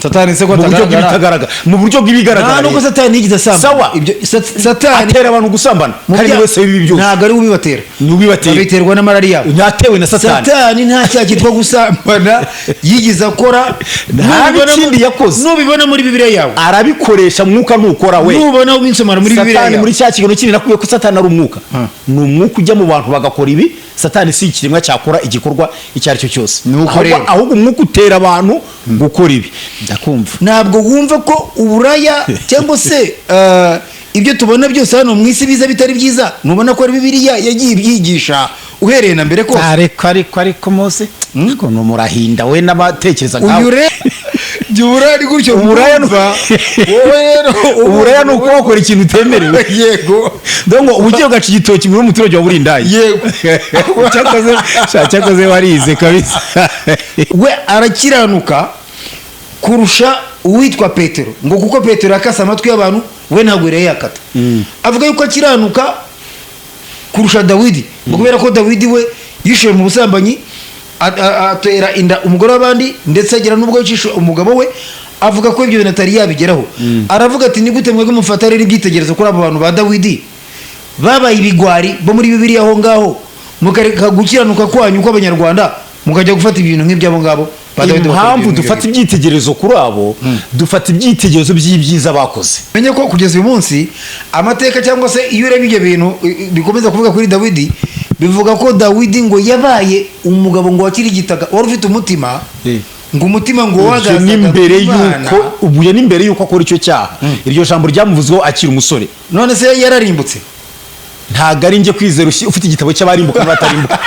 Satani se ko Mu buryo atagaragara? bw'ibitagaragara, mu buryo bw'ibigaragara. Nta nubwo Rero. Satani yigeze asambana. Sawa. Ibyo Satani Atera abantu gusambana mu kandi wese w'ibi byose. Ntabwo ari we ubibatera. Ni ubibatera. Babiterwa n'amarari yabo. Nyatewe na Satani. Satani nta cyaha cyitwa gusambana yigeze akora. Nta n'ikindi yakoze. Nubibona muri Bibiliya yawe. Arabikoresha, mwuka ntukora we. Nubona ubinsomara muri Bibiliya Satani yawe. muri cya kiganiro kindi nakubwiye ko Satani ari umwuka, ni umwuka ujya mu bantu bagakora ibi. Satani si ikiremwa cyakora igikorwa icyo ari cyo cyose. Ni uko Ahubwo rero. ahubwo umwuka utera abantu gukora ibi, ndakumva. Ntabwo wumva ko uburaya cyangwa se ibyo tubona byose hano mu isi biza bitari byiza? Ntubona ko ari Bibiliya yagiye ibyigisha uhereye na mbere kose? Ariko Mose, ariko ni umurahinda we n'abatekereza Uyu nkawe. rero jya uburaya ni gutyo. Uburaya Mwumva, wowe rero Uburaya ni uko wakora ikintu utemerewe. Yego. Donc uba ugiye ugaca igitoki muri umuturage waba uri indaya. Yego. Cyakoze sha, cyakoze warize kabisa. We arakiranuka kurusha uwitwa Petero, ngo kuko Petero yakase amatwi y'abantu, we ntabwo yari yakata. Avuga yuko akiranuka kurusha Dawidi, ngo kubera ko Dawidi we yishuye mu busambanyi, atera inda umugore w'abandi, ndetse agera n'ubwo yicisha umugabo we. Avuga ko ibyo bintu atari yabigeraho. Aravuga ati: "Ni gute mwebwe mufata rero ibyitegererezo kuri abo bantu ba Dawidi babaye ibigwari bo muri Bibiliya aho ngaho, mukareka gukiranuka kwanyu kw'Abanyarwanda, mukajya gufata ibintu nk'iby'abo ngabo ba Dawidi bakora Impamvu ibintu dufata nk'ibyo?" ibyitegererezo kuri abo, dufata ibyitegererezo by'ibyiza bakoze. Menye ko kugeza uyu munsi amateka, cyangwa se iyo urebye ibyo bintu bikomeza kuvuga kuri Dawidi, bivuga ko Dawidi ngo yabaye umugabo ngo wakirigitaga, wari ufite umutima ngo umutima ngo Ibyo wagazaga ni mbere Imana. yuko, ubu ni mbere yuko akora icyo cyaha. Iryo jambo ryamuvuzweho akiri umusore. None se yararimbutse? Ntabwo ari njye kwizera ufite igitabo cy'abarimbuka n'abatarimbuka.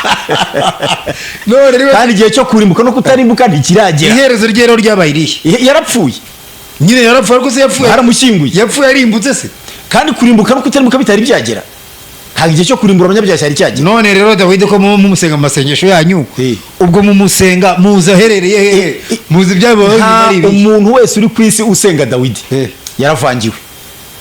None rero Kandi igihe cyo kurimbuka no kutarimbuka ntikiragera. Iherezo rye rero ryabaye irihe? Yarapfuye. Nyine yarapfuye, ariko se yapfuye Baramushyinguye. Yapfuye arimbutse se? Kandi kurimbuka no kutarimbuka bitari byagera, ntabwo igihe cyo kurimbura abanyabyaha cyari cyagera. None rero Dawidi, ko muba mumusenga mu masengesho yanyu, ubwo mumusenga muzi aherereye hehe? Muzi ibyabayeho nyuma Nta ari ibihe? umuntu wese uri ku isi usenga Dawidi yaravangiwe.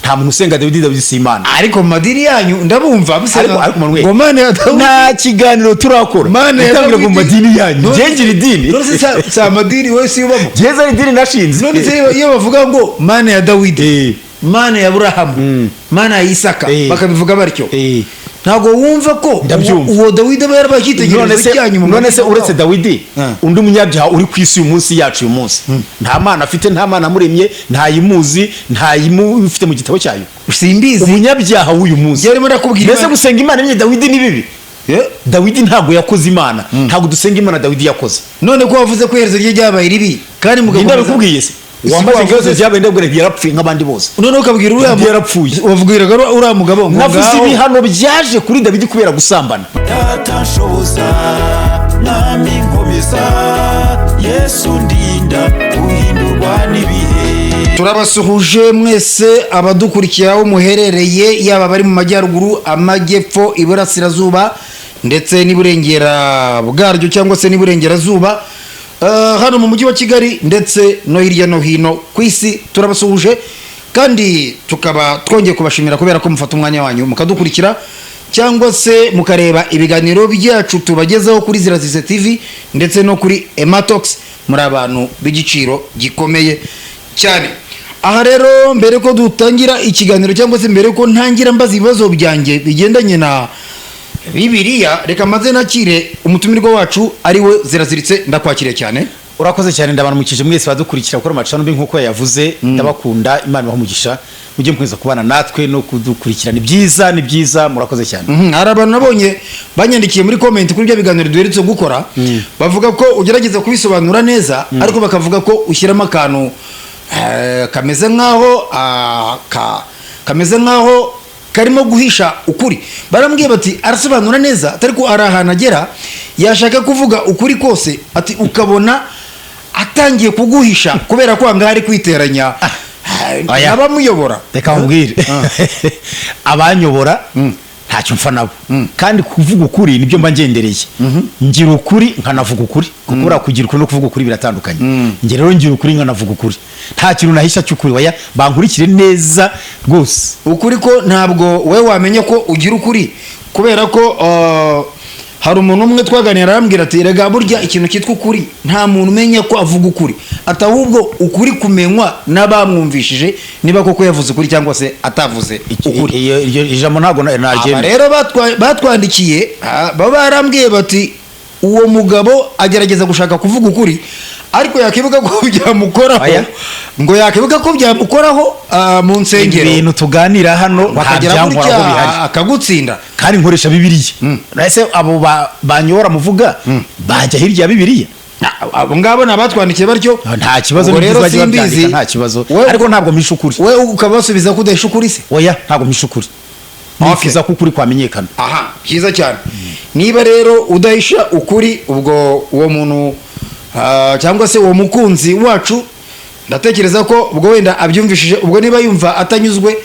Nta muntu usenga Dawidi. Dawidi si Imana. Ariko mu madini yanyu ndabumva musenga Ariko Manuel, ngo Mana ya Dawidi. Nta kiganiro turakora. Mana ya Utambwira ngo mu Dawidi. madini yanyu, njye ngira idini. None se si amadini wowe si ubamo? Njye ari idini nashinze. None se iyo bavuga ngo Mana ya Dawidi, Mana ya Burahamu, Mana ya Isaka, bakabivuga batyo, ntabwo wumva ko Ndabyumva. uwo Dawidi aba yarabaye None icyitegererezo se cyanyu mu none se madini? Uretse Dawidi, undi munyabyaha uri ku isi uyu munsi yacu uyu munsi nta Mana afite, nta Mana amuremye, ntayimuzi, ntayimufite mu gitabo cyayo. Simbizi. Umunyabyaha w'uyu munsi. Njye arimo ndakubwira Mbese gusenga Imana imwe Dawidi ni bibi? Dawidi ntabwo yakoze Imana. Ntabwo dusenga Imana Dawidi yakoze. None ko wavuze ko iherezo rye ryabaye ribi kandi Ninde mugakomeza abikubwiye se? Si Wambaze wavuze ikibazo se? byabaye, ndabwira nti yarapfuye nk'abandi bose. None ukabwira uriya Dawidi yarapfuye. Wabwiraga uriya mugabo ngo Navuze ngaho ibihano byaje kuri Dawidi kubera gusambana. Data nshoboza, Mwami nkomeza, Yesu ndinda guhindurwa n'ibihe. Turabasuhuje mwese abadukurikiye aho muherereye, yaba abari mu majyaruguru, amajyepfo, iburasirazuba ndetse n'iburengera bwaryo cyangwa se n'iburengerazuba, hano mu mujyi wa Kigali ndetse no hirya no hino ku isi. Turabasuhuje kandi tukaba twongeye kubashimira kubera ko mufata umwanya wanyu mukadukurikira cyangwa se mukareba ibiganiro byacu tubagezaho kuri Zirazize TV ndetse no kuri Ematox. Muri abantu b'igiciro gikomeye cyane. Aha rero, mbere ko dutangira ikiganiro cyangwa se mbere ko ntangira mbaza ibibazo byanjye bigendanye na Bibiliya, reka maze nakire umutumirwa wacu, ari we Ziraziritse. Ndakwakiriye cyane. Urakoze cyane. Ndabaramukije mwese badukurikira gukora amacano mbi nk'uko yayavuze. Ndabakunda, Imana ibahe umugisha, mujye mukomeza kubana natwe no kudukurikira. Ni byiza, ni byiza, murakoze cyane. Hari abantu nabonye banyandikiye muri comment kuri bya biganiro duherutse gukora, bavuga ko ugerageza kubisobanura neza, ariko bakavuga ko ushyiramo akantu kameze nkaho kameze nkaho karimo guhisha ukuri. Barambwiye bati: "Arasobanura neza, atari ko hari ahantu agera yashaka kuvuga ukuri kose," ati "ukabona atangiye kuguhisha kubera ko ahangaha ari kwiteranya Oya. abamuyobora." Reka nkubwire, abanyobora ntacyo mfa nabo, kandi kuvuga ukuri nibyo mba ngendereye. Ngira ukuri nkanavuga ukuri, kuko buriya kugira ukuri no kuvuga ukuri biratandukanye. Njye rero ngira ukuri nkanavuga ukuri, nta kintu nahisha cy'ukuri. Oya, bankurikire neza rwose. Ukuri ko ntabwo wowe wamenya ko ugira ukuri kubera ko Hari umuntu umwe twaganira, arambwira ati: "Rega burya ikintu cyitwa ukuri, nta muntu umenya ko avuga ukuri," ati ahubwo ukuri kumenywa n'abamwumvishije niba koko yavuze ukuri cyangwa se atavuze ukuri. Iryo ijambo ntabwo Aba naryemera. rero batwandikiye, baba barambwiye bati: "Uwo mugabo agerageza gushaka kuvuga ukuri, ariko yakibuka ko byamukoraho." Oya. Ngo yakibuka ko byamukoraho mu nsengero, Ibintu tuganira hano nta bakagera byankoraho gutya bihari. akagutsinda. Kandi nkoresha Bibiliya. Ese abo banyora muvuga bajya hirya ya Bibiliya? Abo ngabo ni abatwandikiye batyo. Nta kibazo. Ubwo Nibyo rero bajya simbizi. babyandika, nta kibazo. Ariko ntabwo mpisha ukuri. We ukabasubiza ko udahisha ukuri se? Oya, ntabwo mpisha ukuri. Nifuza ko ukuri kwamenyekana. Aha, byiza cyane. Niba rero udahisha ukuri, ubwo uwo muntu, cyangwa se uwo mukunzi wacu, ndatekereza ko ubwo wenda abyumvishije. Ubwo niba yumva atanyuzwe,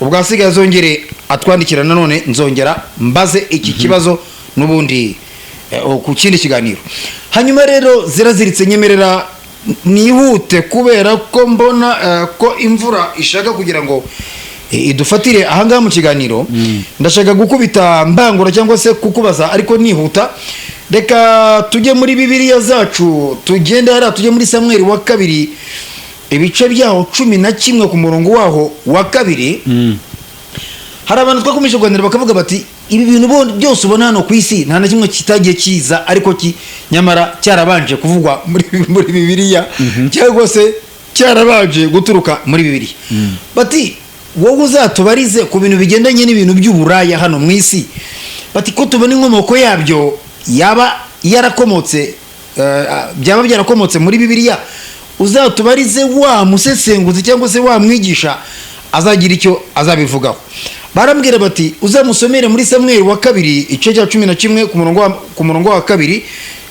ubwo asigaye azongere atwandikira nanone, nzongera mbaze iki kibazo n'ubundi ku kindi kiganiro. Hanyuma rero ziraziritse, nyemerera nihute kubera ko mbona ko imvura ishaka kugira ngo idufatire ahangaha mu kiganiro. Ndashaka gukubita mbangura cyangwa se kukubaza ariko nihuta. Reka tujye muri Bibiliya zacu, tugende hariya, tujye muri Samweri wa kabiri, ibice byaho 11, ku murongo waho wa 2. Hari abantu twakomeje kuganira bakavuga bati: "Ibi bintu byose ubona hano ku isi, nta na kimwe kitagiye kiza ariko nyamara cyarabanje kuvugwa muri Bibiliya, cyangwa se cyarabanje guturuka muri Bibiliya." Bati: "Wowe uzatubarize ku bintu bigendanye n'ibintu by'uburaya hano mu isi." Bati: "Ko tubona inkomoko yabyo yaba yarakomotse, byaba byarakomotse muri Bibiliya, uzatubarize wa musesenguzi cyangwa se wa mwigisha azagira icyo azabivugaho." Barambwira bati: "Uzamusomere muri Samweli wa kabiri, igice cya 11, ku murongo wa 2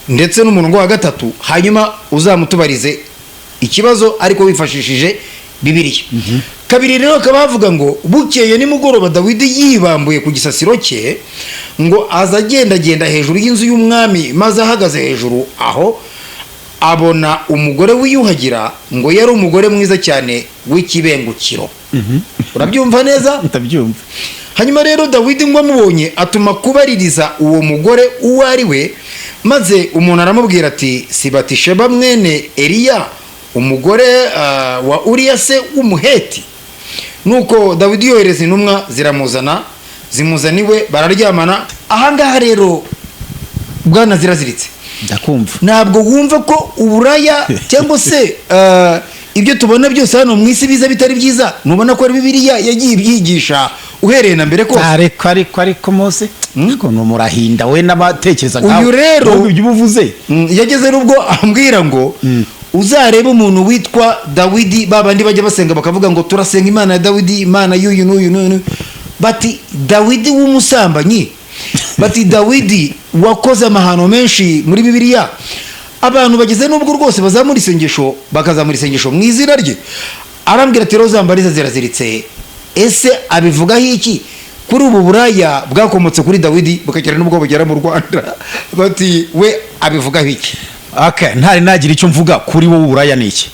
ndetse n'umurongo wa 3, hanyuma uzamutubarize ikibazo ariko wifashishije Bibiliya." 2 rero bakaba bavuga ngo: "Bukeye nimugoroba, Dawidi yibambuye ku gisasiro cye, ngo aza agendagenda hejuru y'inzu y'umwami, maze ahagaze hejuru aho abona umugore wiyuhagira, ngo yari umugore mwiza cyane w'ikibengukiro." Urabyumva neza? Ndabyumva. Hanyuma rero Dawidi ngo amubonye, atuma kubaririza uwo mugore uwo ari we, maze umuntu aramubwira ati: "Si Batisheba mwene Eliya, umugore wa Uriya se w'Umuheti." Nuko Dawidi yohereza intumwa ziramuzana, zimuzana iwe, bararyamana. Ahangaha rero, bwana Ziraziritse, Ndakumva. ntabwo wumva ko uburaya cyangwa se ibyo tubona byose hano mu isi biza bitari byiza? Ntubona ko ari Bibiliya yagiye ibyigisha uhereye na mbere kose? Ariko Mose, ariko ni umurahinda we n'abatekereza. Uyu rero- Nubwo ibyo uba uvuze. Yageze n'ubwo ambwira ngo uzarebe umuntu witwa Dawidi, ba bandi bajya basenga bakavuga ngo: "Turasenga Imana ya Dawidi, Imana y'uyu n'uyu n'uyu n'uyu." Bati: "Dawidi w'umusambanyi," bati: "Dawidi wakoze amahano menshi muri Bibiliya, abantu bageze n'ubwo rwose bazamura isengesho, bakazamura isengesho mu izina rye." Arambwira ati: "Rozambariza ziraziritse, ese abivugaho iki kuri ubu buraya bwakomotse kuri Dawidi bukagera n'ubwo bugera mu Rwanda?" Bati: "We abivugaho iki?" Okay, ntari nagira icyo mvuga kuri wowe, uburaya ni iki?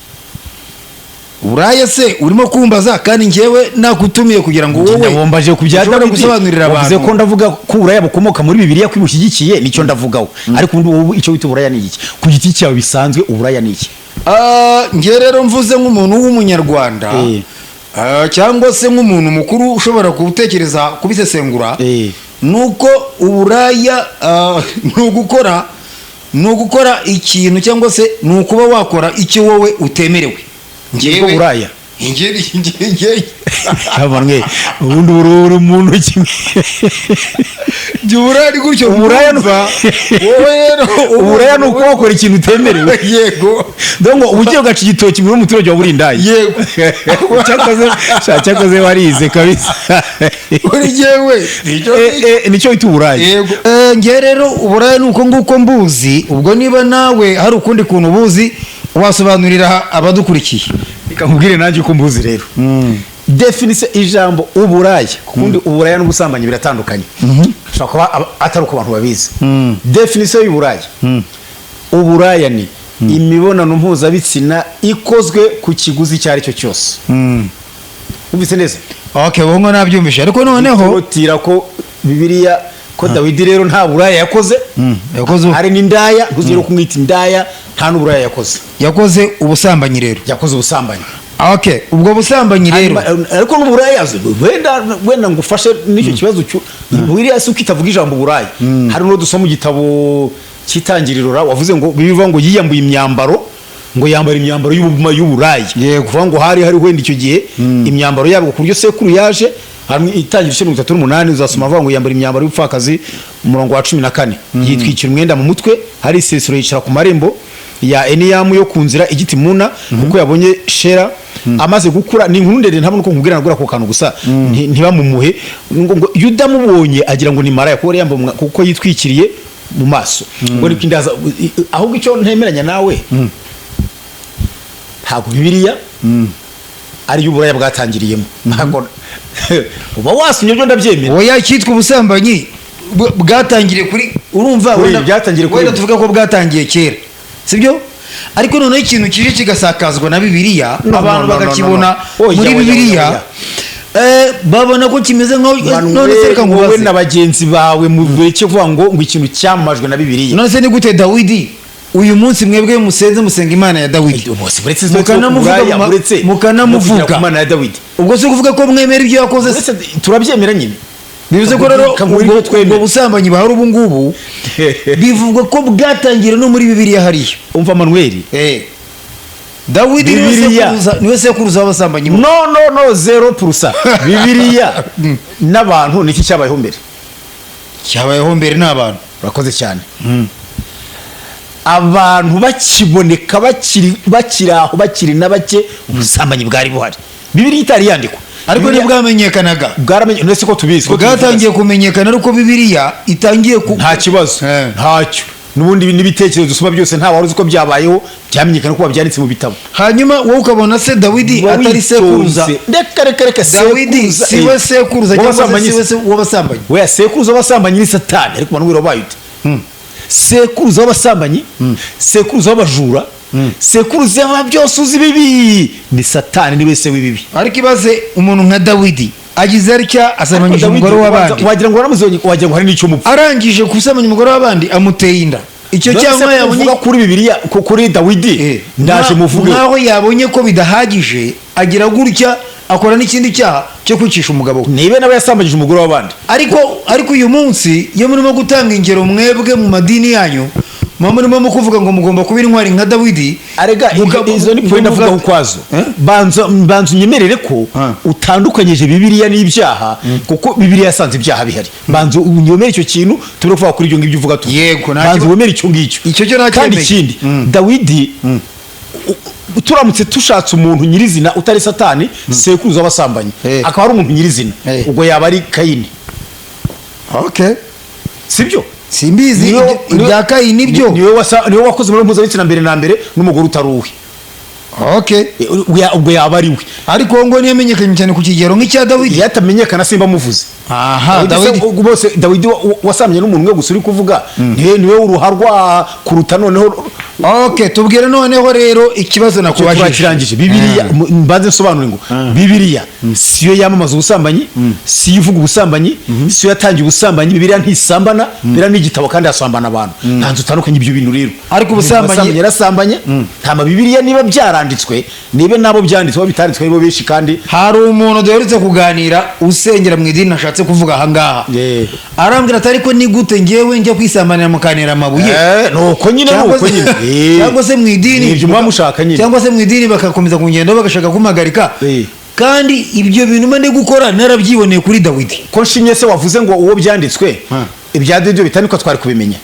Buraya se urimo kumbaza kandi njyewe nakutumiye kugira ngo wowe Wombaje ku bya ushobore Dawidi. gusobanurira Wavuze abantu. ko ndavuga ko uburaya bukomoka muri Bibiliya, ko ibushyigikiye, nicyo ndavugaho. Ariko ubundi wowe icyo wita uburaya ni iki ku giti cyawe bisanzwe? Uburaya ni iki? Njye rero mvuze nk'umuntu w'Umunyarwanda, cyangwa se nk'umuntu mukuru ushobora gutekereza kubisesengura, nuko uburaya ni ugukora ikintu cyangwa se ni ukuba wakora icyo wowe utemerewe. Nibwo buraya? Njye Mwe ubundi uri umuntu kimwe. Njye uburaya ni gutyo. Uburaya Urumva, wowe rero Uburaya ni ukuba wakora ikintu utemerewe. Yego. Donc uba ugiye ugaca igitoki muri umuturage wa burindayi. Yego. Cyakoze sha, cyakoze warize kabisa. Kuri jyewe nicyo. Nicyo wita uburaya? Yego. Njye rero uburaya ni uko nguko mbuzi. Ubwo niba nawe hari ukundi kuntu ubuzi, wasobanurira abadukurikiye. Reka nkubwire nanjye uko mbuzi rero. Définition ijambo uburaya, kuko ubundi uburaya n'ubusambanyi biratandukanye, bishobora kuba atari uko abantu babizi. Définition y'uburaya: uburaya ni imibonano mpuzabitsina ikozwe ku kiguzi icyo ari cyo cyose. Wumvise neza? Okay, wowe ngo nabyumvishe, ariko noneho Tira ko Bibiliya Ko Dawidi rero nta buraya yakoze. Yakoze Hari n'indaya, ntuzere kumwita indaya, nta n'uburaya yakoze. Yakoze ubusambanyi rero. Yakoze ubusambanyi. Okay, ubwo busambanyi rero. Ariko n'uburaya, wenda ngufashe n'icyo kibazo cyo buriya si uko itavuga ijambo uburaya. Hari n'uwo dusoma mu gitabo cy'Itangiriro ra, wavuze ngo bivuga ngo yiyambuye imyambaro, ngo yambara imyambaro y'uburaya. Yego. Kuvuga ngo hari wenda icyo gihe imyambaro yabo, ku buryo sekuru yaje hamwe. Itangiriro ibice 38, uzasoma avuga ngo yambara imyambaro y'ubupfakazi. Umurongo wa 14, yitwikira umwenda mu mutwe, hari isesero, yicara ku marembo ya Eniyamu yo ku nzira i Gitimuna, kuko yabonye Shera amaze gukura. Ni inkuru ndende, ntabona uko nkubwira, nagura ako kantu gusa. Ntibamumuhe ngo Yuda amubonye agira ngo ni maraya, kuko yari yambaye kuko yitwikiriye mu maso, ngo niko indaza. Ahubwo icyo ntemeranya nawe, ntabwo Bibiliya ari uburaya bwatangiriyemo. Ntabwo uba wasomye byo, ndabyemera. Oya, icyitwa ubusambanyi bwatangiriye kuri, urumva, Kuri, byatangiriye kuri. Wenda tuvuga ko bwatangiye kera, sibyo? Ariko noneho ikintu kije kigasakazwa na Bibiliya, No, abantu no, no, no, bakakibona no, no. Oya, muri oya, Bibiliya, oya, babona ko kimeze nkaho. None se reka wowe nkubaze. Na bagenzi bawe mureke kuvuga ngo ikintu cyamamajwe na Bibiliya. None se ni gute Dawidi, uyu munsi mwebwe musenze, musenga Imana ya Dawidi, Bose uretse mukanamuvuga uburaya, uretse mukanamuvuga. no kugera ku Mana ya Dawidi. Ubwo se kuvuga ko mwemera ibyo yakoze se? Uretse turabyemera nyine. Bivuze ko rero Kankubwire ubwo ibyo twemera. ubwo busambanyi buhari ubu ngubu, bivugwa ko bwatangiriye no muri Bibiliya hariya. Umva, Manuel. Dawidi niwe Bibiliya. niwe sekuruza w'abasambanyi bose. No, no, no, 0%. Bibiliya n'abantu, niki cyabayeho mbere? Cyabayeho mbere ni abantu. Urakoze cyane. Abantu bakiboneka, bakiri aho, bakiri na bake, ubusambanyi bwari buhari, Bibiliya itari yandikwa. Ariko ntibwamenyekanaga. Bwaramenye. None ko tubizi, ko tubivuga? Bwatangiye kumenyekana ariko Bibiliya itangiye ku Nta kibazo. Ntacyo. N'ubundi n'ibitekerezo dusoma byose, nta wari uzi ko byabayeho, byamenyekana ko babyanditse mu bitabo. Hanyuma wowe ukabona se Dawidi Uba atari sekuruza? witonze. Reka, reka, reka. Dawidi Sekuruza, si we sekuruza cyangwa se w'abasambanyi. si we w'abasambanyi? We, sekuruza w'abasambanyi ni Satani. Ariko Manuel, wabaye ute sekuruza w'abasambanyi, sekuruza w'abajura, sekuruza wa byose uzi bibi? Ni Satani, ni wese w'ibibi. Ariko ibaze umuntu nka Dawidi agize atya, asambanyije Dawidi, umugore w'abandi. Wagira ngo waramuzonye, wagira ngo hari n'icyo mupfa. Arangije gusambanya umugore w'abandi, amuteye inda. Icyo cyangwa yabonye Uvuga kuri Bibiliya, kuri Dawidi, ndaje muvuge. Nkaho yabonye ko bidahagije, agira gutya akora n'ikindi cyaha cyo kwicisha umugabo we. Nibe nawe yasambanyije umugore w'abandi. Ariko uyu munsi iyo murimo gutanga ingero, mwebwe mu madini yanyu muba murimo mu kuvuga ngo mugomba kuba intwari nka Dawidi. Arega izo ni point avugaho ukwazo. Eh? Banza unyemerere ko Ah. utandukanyije Bibiliya n'ibyaha, kuko Bibiliya yasanze ibyaha bihari. Banza unyemere icyo kintu, tubure kuvuga kuri ibyo ngibyo uvuga tu. Yego, nta Banza wemere icyo ngicyo. Icyo cyo nacyemeye. Kandi ikindi, Dawidi, turamutse tushatse umuntu nyirizina utari Satani, sekuruza w'abasambanyi, akaba ari umuntu nyirizina, ubwo yaba ari Kayini. Okay. Sibyo? Simbizi. Ibya Kayini byo. Niwe wakoze imibonano mpuzabitsina mbere na mbere n'umugore utari uwe. Okay. Ubwo yaba ari we. Ariko ngo ntiyamenyekanye cyane ku kigero nk'icya Dawidi. Iyo atamenyekana simba muvuze. Aha. Dawidi se, Dawidi. bose Dawidi wasamye n'umuntu umwe gusa uri kuvuga, niwe uruharwa kuruta noneho. Okay, tubwire noneho rero ikibazo Icyo nakubajije. Turakirangije. Bibiliya, mbanze nsobanure ngo Bibiliya siyo yamamaza ubusambanyi, siyo ivuga ubusambanyi, siyo yatangiye ubusambanyi. Bibiliya ntisambana. Bibiliya ni igitabo kandi hasambana abantu. Nta nzu utandukanye ibyo bintu rero. Ariko ubusambanyi- Ubusambanyi yarasambanye ntama. Bibiliya niba byaranditswe, nibe nabo byanditswe, bo bitanditswe aribo benshi kandi. Hari umuntu duherutse kuganira usengera mu idini nashatse kuvuga ahangaha, arambwira ati: "Ariko ni gute ngewe njya kwisambanira mukanera amabuye?" Nuko nyine, Cyangwa nuko se- nyine. Cyangwa se mu idini Ni ibyo muba mushaka nyine. Cyangwa se mu idini bagakomeza kungendaho, bagashaka kumpagarika, kandi ibyo bintu mba ndi gukora narabyiboneye kuri Dawidi. Ko nshimye se wavuze ngo uwo byanditswe, ibya Dawidi bitandikwa twari kubimenya?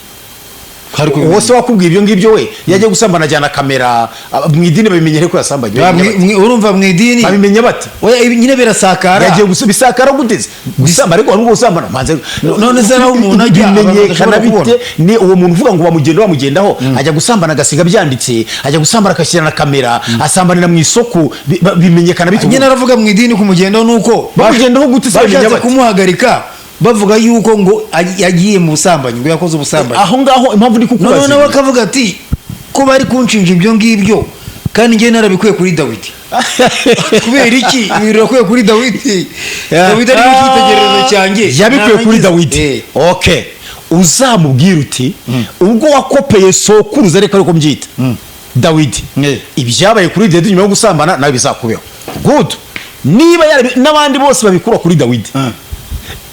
Uwo se wakubwiye ibyo ngibyo, we yagiye gusambana ajyana kamera, mu idini babimenye ko yasambanye? Babimenya bate? Urumva mu idini Babimenya bate? Oya, ibi nyine birasakara. Yagiye gusa bisakara gute se? Gusamba, ariko hari ubwo gusambana manze. None se naho umuntu ajya, abantu Bimenyekana badashobora kubona? bite? Ni uwo muntu uvuga ngo bamugendaho, ajya gusambana agasiga byanditse, ajya gusambana agashyira na kamera, asambanira mu isoko, bimenyekana bite? Nyine aravuga mu idini kumugendaho nuko Bamugendaho gute se? Babimenya bashatse bate? kumuhagarika, bavuga yuko ngo yagiye mu busambanyi, ngo yakoze ubusambanyi. Aho ngaho impamvu ndi Noneho kukubaza nawe akavuga ati: "Ko bari kunshinja ibyo ngibyo, Kandi njye narabikuye kuri Dawidi. Kubera iki ibintu urakuye kuri Dawidi? Dawidi ari icyitegererezo cyanjye. Yabikuye kuri Narangiza- Dawidi. Okay, uzamubwira uti ubwo wakopeye sokuruza, reka ariko mbyita Dawidi, ibyabaye kuri Dawidi nyuma yo gusambana nawe bizakubeho. Good. Niba n'abandi bose babikura kuri Dawidi,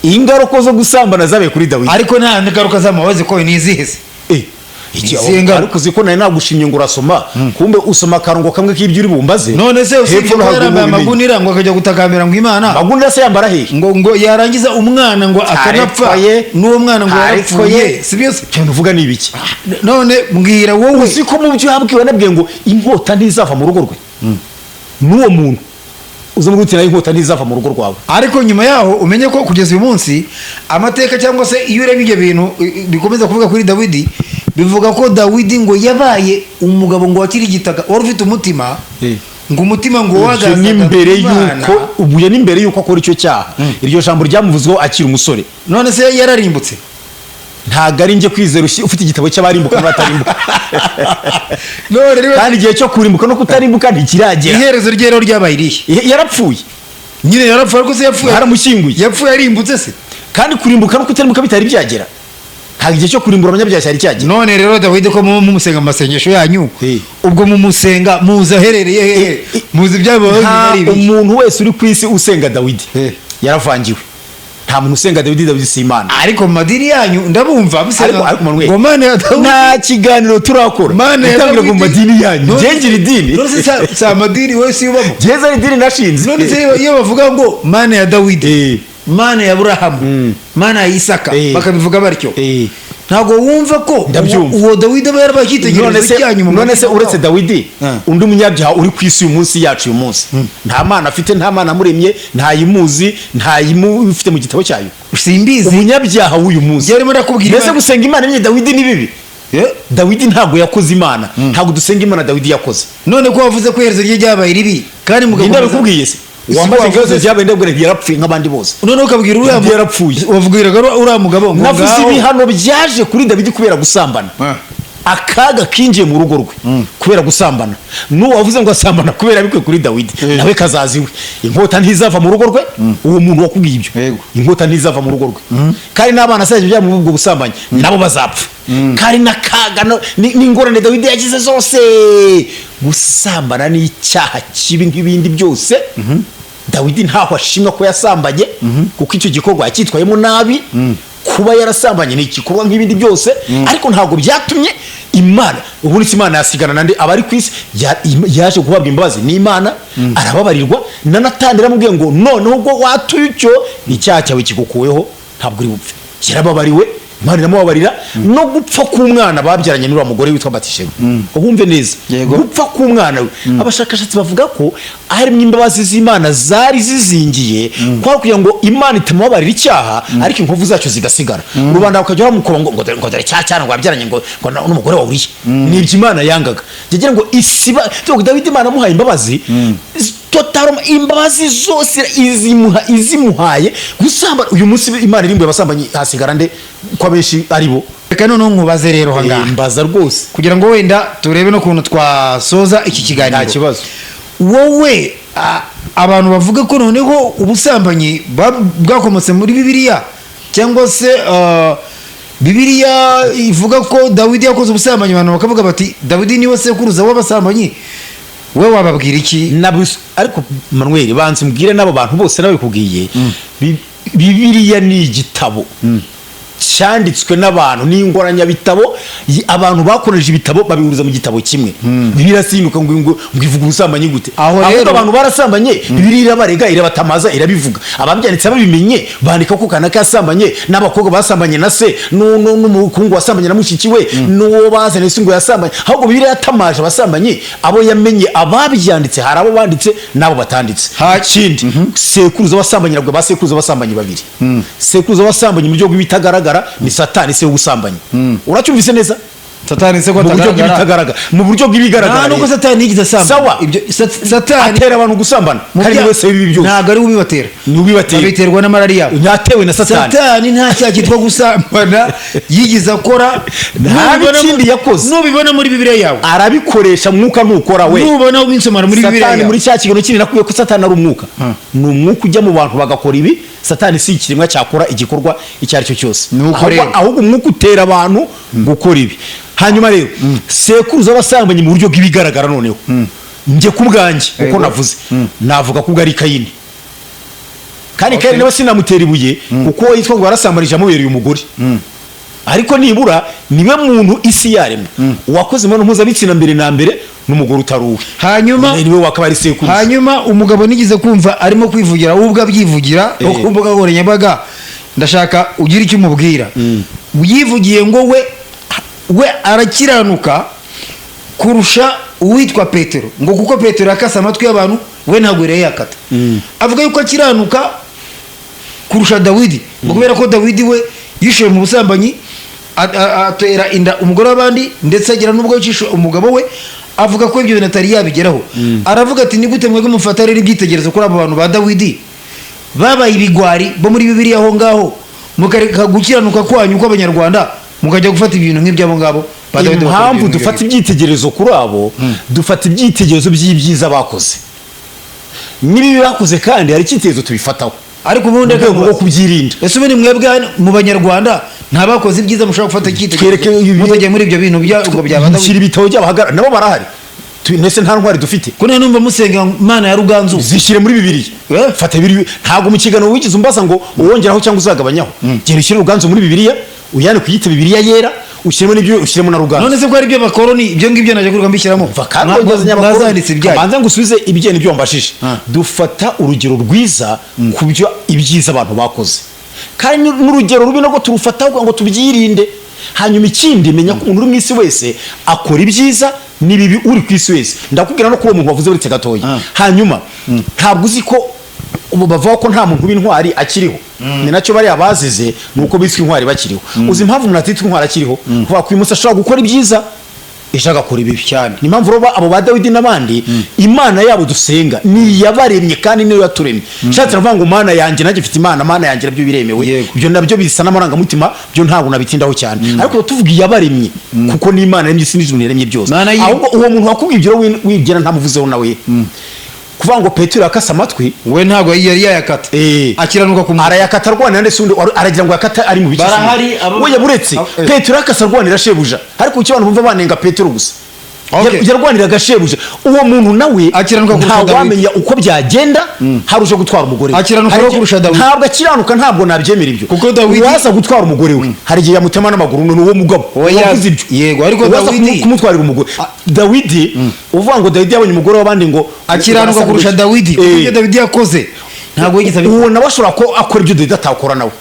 ingaruka zo gusambana zabaye kuri Dawidi. Ariko nta ngaruka z'amabazi ko ni izihe se? Iki Izihe ngaruka? Ariko uzi ko nari nagushimye ngo urasoma, kumbe usoma akarongo kamwe k'ibyo uri bumbaze. None se usibye Hepfo ko no haruguru yarambaye ubimenye. amagunira, ngo akajya gutakambira ngo Imana, Amagunira se yambara hehe? ngo yarangiza umwana ngo akanapfa, Ariko n'uwo mwana ngo Ariko yarapfuye, ye. si byo se? Cyane uvuga ni ibiki? None mbwira wowe. Uzi ko mu byo yabwiwe nabwiye ngo inkota ntizava mu rugo rwe? N'uwo muntu uza muri uti nayo inkota ntizava mu rugo rwawe. Ariko nyuma yaho umenye ko kugeza uyu munsi amateka, cyangwa se iyo urebye ibyo bintu bikomeza kuvuga kuri Dawidi, bivuga ko Dawidi ngo yabaye umugabo ngo wakirigitaga, wari ufite umutima, ngo umutima ngo Ibyo wagazaga ni mbere Imana. yuko, ubu ni mbere yuko akora icyo cyaha. Iryo jambo ryamuvuzweho akiri umusore. None se yararimbutse? Ntabwo ari njye kwizera ufite igitabo cy'abarimbuka n'abatarimbuka. None rero Kandi igihe cyo kurimbuka no kutarimbuka ntikiragera. Iherezo rye rero ryabaye irihe? Yarapfuye. Nyine yarapfuye, ariko se yapfuye Baramushyinguye. Yapfuye arimbutse se? Kandi kurimbuka no kutarimbuka bitari byagera. Ntabwo igihe cyo kurimbura abanyabyaha cyari cyagera. None rero Dawidi, ko mumusenga mu masengesho yanyu, ubwo mumusenga muzi aherereye hehe? Muzi ibyabayeho nyuma Nta ari ibihe? umuntu wese uri ku isi usenga Dawidi yaravangiwe. Nta muntu usenga Dawidi. Dawidi si Imana. Ariko mu madini yanyu ndabumva musenga Ariko Manuel, ngo Mana ya Dawidi. Nta kiganiro turakora Mana ya gutangira ngo mu Dawidi. madini yanyu. None Ngira idini? None se si amadini wowe si ubamo? Jeza ari idini nashinze. None se iyo bavuga ngo Mana ya Dawidi, Mana ya Aburahamu, Mana ya Isaka, bakabivuga batyo, ntabwo wumva ko Ndabyumva. uwo Dawidi aba yarabaye None icyitegererezo se cyanyu mu none se madini? Uretse Dawidi, undi munyabyaha uri ku isi uyu munsi yacu uyu munsi nta Mana afite, nta Mana amuremye, ntayimuzi, ntayimufite mu gitabo cyayo? Simbizi. Umunyabyaha w'uyu munsi. Njye arimo ndakubwira Mbese Imana- gusenga Imana imwe Dawidi ni bibi? Dawidi ntabwo yakoze Imana. Ntabwo dusenga Imana Dawidi yakoze. None ko wavuze ko iherezo rye ryabaye ribi, kandi Ninde mugakomeza abikubwiye se? Si Wambaze wavuze ibibazo se. byabaye, ndabwira nti yarapfuye nk'abandi bose. None ukabwira uriya Dawidi yarapfuye. Wabwiraga uriya mugabo ngo Navuze ngaho- ibihano byaje kuri Dawidi kubera gusambana, akaga kinjiye mu rugo rwe kubera gusambana. N'uwo wavuze ngo asambana kubera bikwe kuri Dawidi, nawe kazaza iwe, inkota ntizava mu rugo rwe. Uwo muntu wakubwiye ibyo, inkota ntizava mu rugo rwe. Kandi n'abana azajya byaba muri ubwo busambanyi nabo bazapfa. Kandi n'akaga n'ingorane Dawidi yagize zose, gusambana ni icyaha kibi nk'ibindi byose. Dawidi ntaho ashimwa ko yasambanye, kuko icyo gikorwa yacyitwayemo nabi. Kuba yarasambanye ni igikorwa nk'ibindi byose, ariko ntabwo byatumye Imana, ubundi se Imana yasigana nande abari ku isi? Yaje guhabwa imbabazi n'Imana, arababarirwa. Na Natani yaramubwiye ngo noneho ubwo watuye icyo, icyaha cyawe kigukuweho, ntabwo uri bupfe. Yarababariwe, Imana iramubabarira. No gupfa k'umwana babyaranye n'uriya mugore witwa Batisheba, wumve neza, gupfa k'umwana we, abashakashatsi bavuga ko harimo imbabazi z'Imana zari zizingiye kwa kugira ngo Imana itamubabarira icyaha, ariko inkovu zacyo zigasigara, rubanda bakajya bamukoba ngo dore cya cyana ngo wabyaranye ngo n'umugore wa Uriya. Nibyo Imana yangaga. Ngira ngo isiba Dawidi, Imana amuhaye imbabazi totalement, imbabazi zose izimuhaye gusamba. Uyu munsi Imana irimbuye abasambanyi, hasigara nde ko abenshi ari bo? Reka noneho nkubaze rero aha ngaha, Mbaza rwose. kugira ngo wenda turebe n'ukuntu twasoza iki kiganiro. Nta kibazo. Wowe abantu bavuga ko noneho ubusambanyi bwakomotse muri Bibiliya, cyangwa se Bibiliya ivuga ko Dawidi yakoze ubusambanyi, abantu bakavuga bati Dawidi niwe sekuruza w'abasambanyi, we wababwira iki? Ariko Manuel, banza umbwire n'abo bantu bose nabikubwiye. Bibiliya ni igitabo cyanditswe n'abantu, ni ingoranyabitabo. Abantu bakoresheje ibitabo babihuriza mu gitabo kimwe. Bibiliya irasinduka ngo ivuga ubusambanyi gute? Aho Ahubwo rero- abantu barasambanye, Bibiliya irabarega, irabatamaza, irabivuga. Ababyanditse babimenye bandika ko kanaka yasambanye, n'abakobwa basambanye na se, n'umukungu wasambanye na mushiki we, n'uwo bazanye se ngo yasambanye. Ahubwo Bibiliya yatamaje abasambanyi abo yamenye. Ababyanditse hari abo banditse n'abo batanditse. Ikindi, sekuruza w'abasambanyi, nabwo ba sekuruza w'abasambanyi babiri. Sekuruza w'abasambanyi mu buryo bw'ibitagaragara ni Satani, se w'ubusambanyi. Uracyumvise neza? Satani se ko Mu buryo atagaragara? bw'ibitagaragara, mu buryo bw'ibigaragara Nta nubwo rero. Satani yigeze asambana. Sawa. Ibyo Satani Atera abantu gusambana, mu kandi wese w'ibi byose. Ntabwo ari we ubibatera. Ni ubibatera. Babiterwa n'amarari yabo. Ntatewe na Satani. Satani nta cyaha cyitwa gusambana yigeze akora. Nta n'ikindi yakoze. Nubibona muri Bibiliya yawe. Arabikoresha, mwuka ntukora we. Nubona ubinsomara muri Bibiliya Satani yawe. muri cya kiganiro kindi nakubwiye ko Satani ari umwuka, ni umwuka ujya mu bantu bagakora ibi. Satani si ikiremwa cyakora igikorwa icyo ari cyo cyose. Ni uko Ahubwo- rero. Ahubwo umwuka utera abantu gukora ibi. Hanyuma rero, sekuruza w'abasambanyi mu buryo bw'ibigaragara, noneho njye ku bwanjye uko navuze, navuga ko ubwo ari Kayini. Kandi Kayini nawe sinamutera ibuye, kuko yitwa ngo yarasambanije amubereye umugore, ariko nibura niwe muntu isi yaremwa uwakoze imibonano mpuzabitsina mbere na mbere n'umugore utari uwe. Hanyuma Niwe wakaba ari sekuruza. Hanyuma umugabo nigeze kumva arimo kwivugira, we ubwe abyivugira ku mbuga nkoranyambaga, ndashaka ugire icyo umubwira. Yivugiye ngo we arakiranuka kurusha uwitwa Petero, ngo kuko Petero yakase amatwi y'abantu, we ntabwo yari yakata. Avuga yuko akiranuka kurusha Dawidi, ngo kubera ko Dawidi we yishuye mu busambanyi, atera inda umugore w'abandi, ndetse agira n'ubwo yicisha umugabo we. Avuga ko ibyo bintu atari yabigeraho. Aravuga ati: "Ni gute mwebwe mufata rero ibyitegererezo kuri abo bantu ba Dawidi babaye ibigwari bo muri Bibiliya aho ngaho, mukareka gukiranuka kwanyu kw'Abanyarwanda, mukajya gufata ibintu nk'iby'abo ngabo ba Dawidi bakora Impamvu ibintu dufata nk'ibyo?" ibyitegererezo kuri abo, dufata ibyitegererezo by'ibyiza bakoze n'ibibi bakoze, kandi hari icyitegererezo tubifataho Ariko ubundi mu rwego rwo kubyirinda. Ese ubundi mwebwe hano mu Banyarwanda nta bakoze ibyiza mushobora gufata Twereke icyitegererezo, mutagiye muri ibyo bintu ngo byaba Dawidi? Shyira ibitabo by'abahagara, nabo barahari. Mbese nta ntwari dufite? Ko nari numva musenga Imana ya Ruganzu. Zishyire muri Bibiliya. Eh? Fata Bibiliya. Ntabwo mu kiganiro wigeze umbaza ngo uwongeraho cyangwa uzagabanyaho. Genda ushyire Ruganzu muri Bibiliya, uyandike, uyite Bibiliya Yera, ushyiremo n'ibyo, ushyiremo na Ruganzu. None se ko ari ibyo bakoroni, ibyo ngibyo najya kuruka mbishyiramo? Umva kandi wongeze nyabakoroni. Mwazanditse ibyayo. Kabanza ngusubize ibyo n'ibyo wambashije. Dufata urugero rwiza ku byo ibyiza abantu bakoze, kandi n'urugero rubi nabwo turufata ngo tubyirinde. Hanyuma ikindi, menya ko umuntu uri mu isi wese akora ibyiza n'ibibi, uri ku isi wese. Ndakubwira no kuri uwo muntu wavuze, uretse gatoya. Hanyuma ntabwo uzi ko ubu bavuga ko nta muntu w'intwari akiriho? Ni nacyo bariya bazize, ni uko biswe intwari bakiriho. Uzi impamvu umuntu atitwa intwari akiriho? Kuva ku uyu munsi ashobora gukora ibyiza, ejo agakora ibibi. Cyane. Ni impamvu rero abo ba Dawidi n'abandi, Imana yabo dusenga ni iyabaremye kandi niyo yaturemye. Nshatse navuga ngo Mana yanjye, nanjye mfite Imana, Mana yanjye, nabyo biremewe. Ibyo nabyo bisa n'amarangamutima, byo ntabwo nabitindaho cyane, ariko tuvuga iyabaremye, kuko ni Imana yaremye isi n'ijuru, yaremye byose. Ahubwo uwo muntu wakubwiye ibyo rero wibwira ntamuvuzeho nawe, kuvuga ngo Petero yakase amatwi. We ntabwo yari yayakata. Akiranuka ku muntu. Arayakata arwanira, ndetse undi aragira ngo yakata ari mu bice. Barahari We yaburetse. Petero yakase arwanira shebuja, ariko kuki abantu bumva banenga Petero gusa? Yarwaniraga shebuja. Uwo muntu nawe Akiranuka kurusha Dawidi. ntawamenya uko byagenda hari uje gutwara umugore we. Akiranuka Hari no kurusha Dawidi. Ntabwo akiranuka, ntabwo nabyemera ibyo. Kuko Dawidi- Uwaza gutwara umugore we, hari igihe yamutema n'amaguru. Ni uwo mugabo Oya, wavuze ibyo. yego, ariko Uwaza Dawidi- kumutwarira umugore, Dawidi, uvuga ngo Dawidi yabonye umugore w'abandi ngo Akiranuka kurusha Dawidi, kuko ibyo Dawidi yakoze ntabwo yigeze abikora. Uwo nawe ashobora ko akora ibyo Dawidi atakora nawe.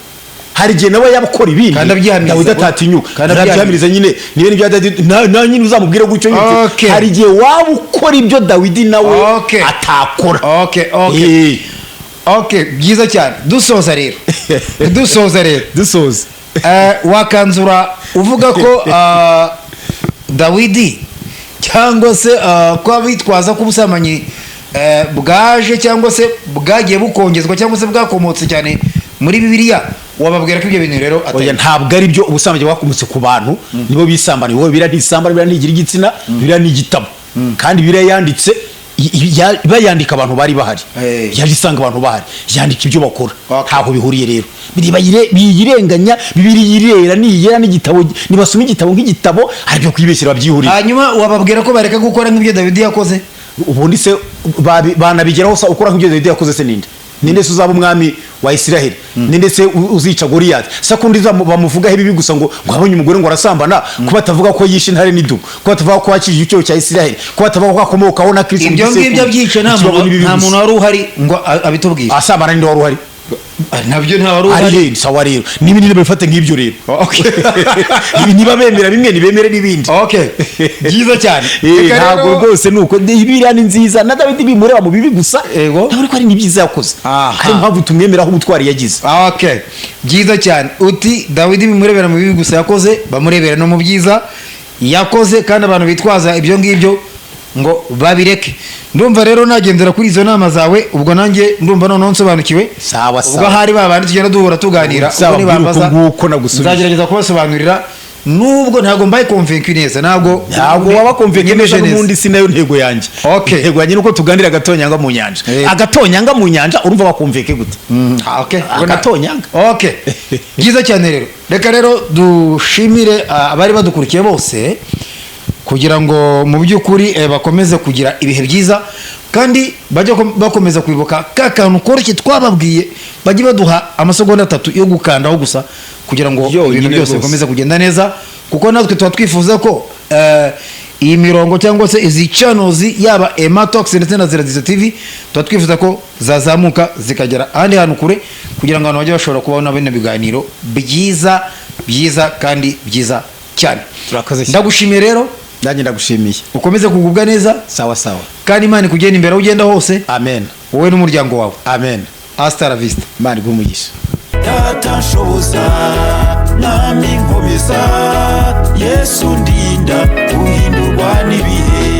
Hari igihe nawe yaba akora ibindi Kandi abyihamiriza. Dawidi atatinyuka. Kandi abyihamiriza. Arabyihamiriza nyine, niba n'ibya Dawidi na nyine uzamubwire gutyo nyine. Hari igihe waba ukora ibyo Dawidi nawe atakora. Okay. Okay, byiza cyane. Dusoza rero, Dusoza. Wakanzura uvuga ko Dawidi, cyangwa se ko abitwaza ko ubusambanyi bwaje, cyangwa se bwagiye bukongezwa, cyangwa se bwakomotse cyane muri Bibiliya, wababwira ko ibyo bintu rero atari Oya, ntabwo ari byo. Ubusambanyi bwakomotse ku bantu, nibo bisambaniye. Wowe biriya ntisambana, biriya ntigira igitsina, biriya ni igitabo. Kandi biriya yanditse bayandika abantu bari bahari. Yaje isanga abantu bahari, yandika ibyo bakora. Ntaho bihuriye rero. Biyirenganya, Bibiri yirera niyera n'igitabo. Nibasoma igitabo nk'igitabo, hari ibyo kwibeshyira babyihuriye. Hanyuma wababwira ko bareka gukora nk'ibyo Dawidi yakoze? Ubundi se banabigeraho se? Ukora nk'ibyo Dawidi yakoze se ninde? Ninde se uzaba umwami wa Isiraheli? Ninde se uzica Goliyati? Se kundi bamuvugaho ibibi gusa, ngo abonye umugore ngo arasambana, ko batavuga ko yishe intare n'idubu, ko batavuga ko yakijije icyobo cya Isiraheli, ko batavuga ko akomokaho na Kristo mu Ibyo ngibyo gisekuru? byica nta Kuki muntu babona ibibi nta gusa? muntu wari uhari ngo abitubwire. Asambana, ninde wari uhari? Nabyo nta wari Ari uhari. he? Sawa rero, n'ibindi nibabifate nk'ibyo rero. Ibi niba bemera bimwe, nibemere n'ibindi. Okay, byiza cyane. Reka Ntabwo rwose nuko Bibiliya ni nziza, na Dawidi bimureba mu bibi gusa, ntabwo ariko hari n'ibyiza yakoze. Hari impamvu tumwemeraho ubutwari yagize. Okay, byiza cyane. Uti Dawidi bimurebera mu bibi gusa yakoze, bamurebera no mu byiza. Yakoze kandi abantu bitwaza ibyo ngibyo ngo babireke. Ndumva rero nagendera kuri izo nama zawe. Ubwo nanjye ndumva noneho nsobanukiwe. Sawa, Ubwo sawa. ahari ba bandi tugenda duhura tuganira, Sawa, ubwo mbwira nibambaza, uko nguko nagusubije. nzagerageza kubasobanurira, nubwo ntabwo mbaye convaincu neza, ntabwo Ntabwo waba convaincu nyemeje neza, n'ubundi si nayo ntego yanjye. Intego yanjye nuko tuganira agatonyanga mu nyanja. Agatonyanga mu nyanja, urumva waconvaincu gute? Ah, okay. Agatonyanga. Okay, byiza cyane rero. Reka rero dushimire abari badukurikiye bose, kugira ngo mu by'ukuri bakomeze kugira ibihe byiza, kandi bajye bakomeza kwibuka ka kantu koroshye twababwiye. Bajye baduha amasegonda 3 yo gukandaho gusa, kugira ngo Yonyine ibintu byose rwose. bikomeze kugenda neza, kuko natwe tuba twifuza ko iyi mirongo cyangwa se izi channels, yaba Ematox ndetse na Zeradizo TV, tuba twifuza ko zazamuka zikagera ahandi hantu kure, kugira ngo abantu bajye bashobora kubona bino biganiro byiza byiza kandi byiza cyane. Turakoze cyane. Ndagushimiye rero. Nanjye ndagushimiye. Ukomeze kugubwa neza. Sawa sawa. Kandi Imana ikugenda imbere aho ugenda hose, Amen. wowe n'umuryango wawe. Amen. Hasta la vista. Imana iguhe umugisha. Data nshoboza, Mwami nkomeza, Yesu ndinda guhindurwa n'ibihe.